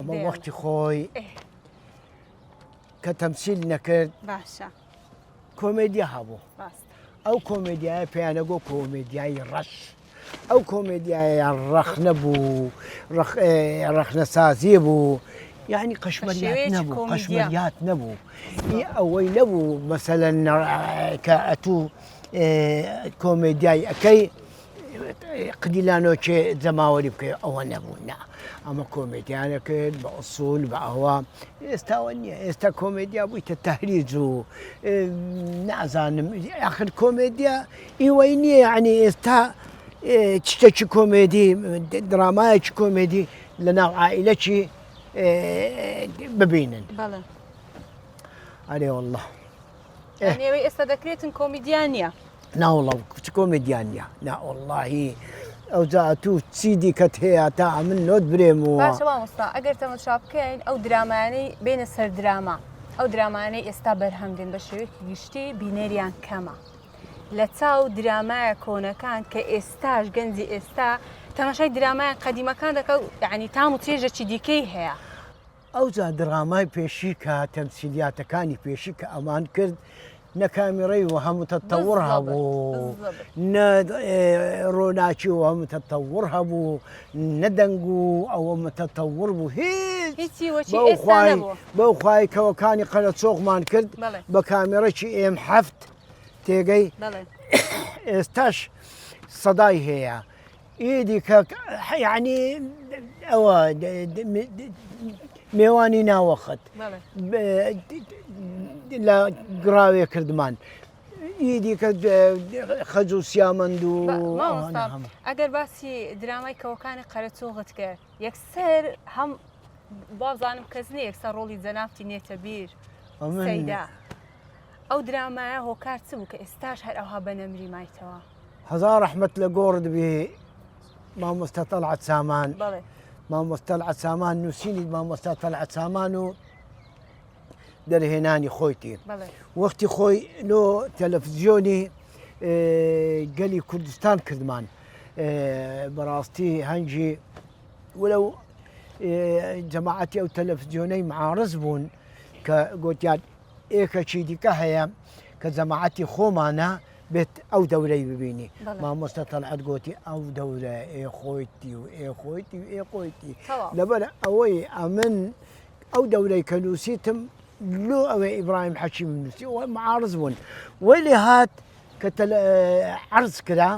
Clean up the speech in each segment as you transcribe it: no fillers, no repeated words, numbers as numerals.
ئەمە وەختی خۆی کە تەمسیل نەکرد باشە کۆمێدیا هەبوو ئەو کۆمێدیایە پێیانەگۆ کۆمێدیای ڕەش ئەو کۆمێدیایە ڕەخنە بوو ڕەخنەسازی بوو یعنی قەشمەریات نەبوو قەشمەریات نەبوو ئەوەی نەبوو مەسەلەن کە ئەتوو کۆمێدیای ئەەکەی قدیلانۆکێ جەماوەری بکەی ئەوە نەبوو نا ئەمە کۆمێدیانە کرد بە ئوسول بە ئەوە ئێستاوە نییە ئێستا کۆمێدیا بوویتە تەهریج و نازانم ئاخر کۆمێدیا ئیوەی نییە یعنی ئێستا شتێکی کۆمێدی درامایەکی کۆمێدی لە ناو عائلەکی ببینن ئەرێ والله ئەوەی ئێستا دەکرێتن کۆمیدیا نییە. ناوەڵا چ کۆمێدیا نییە ناوەڵڵاهی ئەوجا ئەتوو چی دیکەت هەیە تا ئەمن لۆت برێمەوە. باشە مامۆستا ئەگەر تەمەشا بکەین ئەو درامایانەی بێنە سەر دراما ئەو درامانەی ئێستا بەرهەم دێن بە شێوەیەکی گشتی بینەریان کەمە لە چاو درامایە کۆنەکان کە ئێستاش گەنجی ئێستا تەماشای درامایە قەدیمەکان دەکە و یعنی تام و چێژێکی دیکەی هەیە. ئەوجا دڕامای پێشی کە تەمسیلیاتەکانی پێشی کە ئەمان کرد نە کامیڕەی وەها متەتەوڕ هەبوو نە ڕۆناکی وە متەتەوڕ هەبوو نە دەنگ و ئەوە متەتەوڕ بوو هیچ بەو خوای کەوەکانی قەرەچۆغمان کرد بە کامێڕێکی ئێم هەفت تێگەی ئێستاش سەدای هەیە ئیدی کە یعنی ئەوە مێوانی ناوەخت لە گڕاوێ کردمان ئیدی کە خەج و سیامەند و ئەگەر باسی درامای کەوەکانی قەرەچۆغت کرد یەکسەر هەم بازانم کەس نیە یەکسەر ڕۆڵی جەنابتی نێتە بیر سەیدا ئەو درامایە هۆکار چ بوو کە ئێستاش هەر ئەوها بە نەمری مایتەوە؟ هەزار ڕەحمەت لە گۆڕت بێ مامۆستا تەڵعەت سامان مامۆستا تەڵعەت سامان نووسینی مامۆستا تەڵعەت سامان و دەرهێنانی خۆیتی وەختی خۆی لۆ تەلەفزیۆنی گەلی کوردستان کردمان بەڕاستی هەنگی ولەو جەماعەتی ئەو تەلەفزیۆنەی معارز بوون کە گوتیان ئێکەکی دیکە هەیە کە جەماعەتی خۆمانە بێت ئەو دەورەی ببینی مامۆستا تەلعەت گۆتی ئەو دەورە ئێ خۆیتی و ئێ خۆیتی و ئێ خۆیتی لەبەر ئەوەی ئەمن ئەو دەورەی کە نووسیتم لۆ ئەوێ ئیبراهیم حەکیم نووسی و معارض بوون وەلی هات کە عرض کرا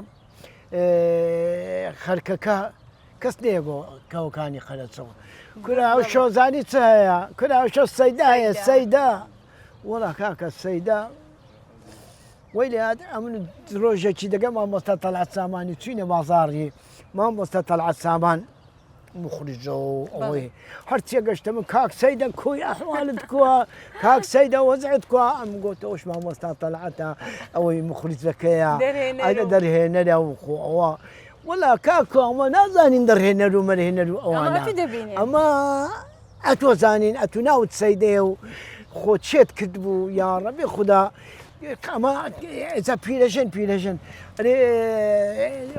خەرکەکە کەس نییە بۆ کەوەکانی قەرەچەوە کورا ئەو شۆزانی چ هەیە کورا ئەو شۆ سەیدا هەیە سەیدا وەڵا کاکە سەیدا وەی لێهات ئەمن ڕۆژێکی دەگە مامۆستا تەلعەت سامانی چوینە بازاڕی مامۆستا تەلعەت سامان مخرجە و ئەوەی هەرچێ گەشتە من کاک سەیدە کۆی ئەحوالت کووە کاک سەیدە وەزعت کووە ئەم گۆتەوەش مامۆستا تەلعەتە ئەوەی مخرجەکەیە ئەدە دەرهێنەرە و خۆ ئەوە وەلا کاکۆ ئەمە نازانین دەرهێنەر و مەرهێنەر و ئەوانە ئەمە ئەتۆ زانین ئەتو ناوت سەیدەیە و خۆ چێت کردبوو یاڕەبی خودا ئەمە ئێستا پیرەژن پیرەژن ئەرێ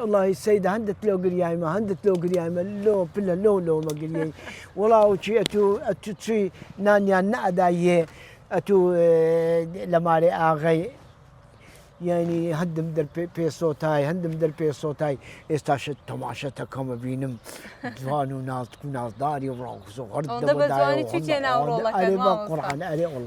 وڵی سەیدە هەندت لۆ گریایمە هەندت لۆ گریایمە لۆ پلە لۆ لۆ مەگریەی وڵاوچی ئەتو ئەتو چی نانیان نەئەدایێ ئەتو لە مارێ ئاغەی یانی هەندم دەر پێ سۆتای هەندم دەر پێ سۆتای ئێستاشت تەماشە تەکەمە بینم جوان و نازک و نازداری و ڕاوخزۆ هەر ئەوەندە بە جوانی چوویتە ناو ڕۆڵەکەت مامۆستا. قورعان ئەرێ وەڵڵا.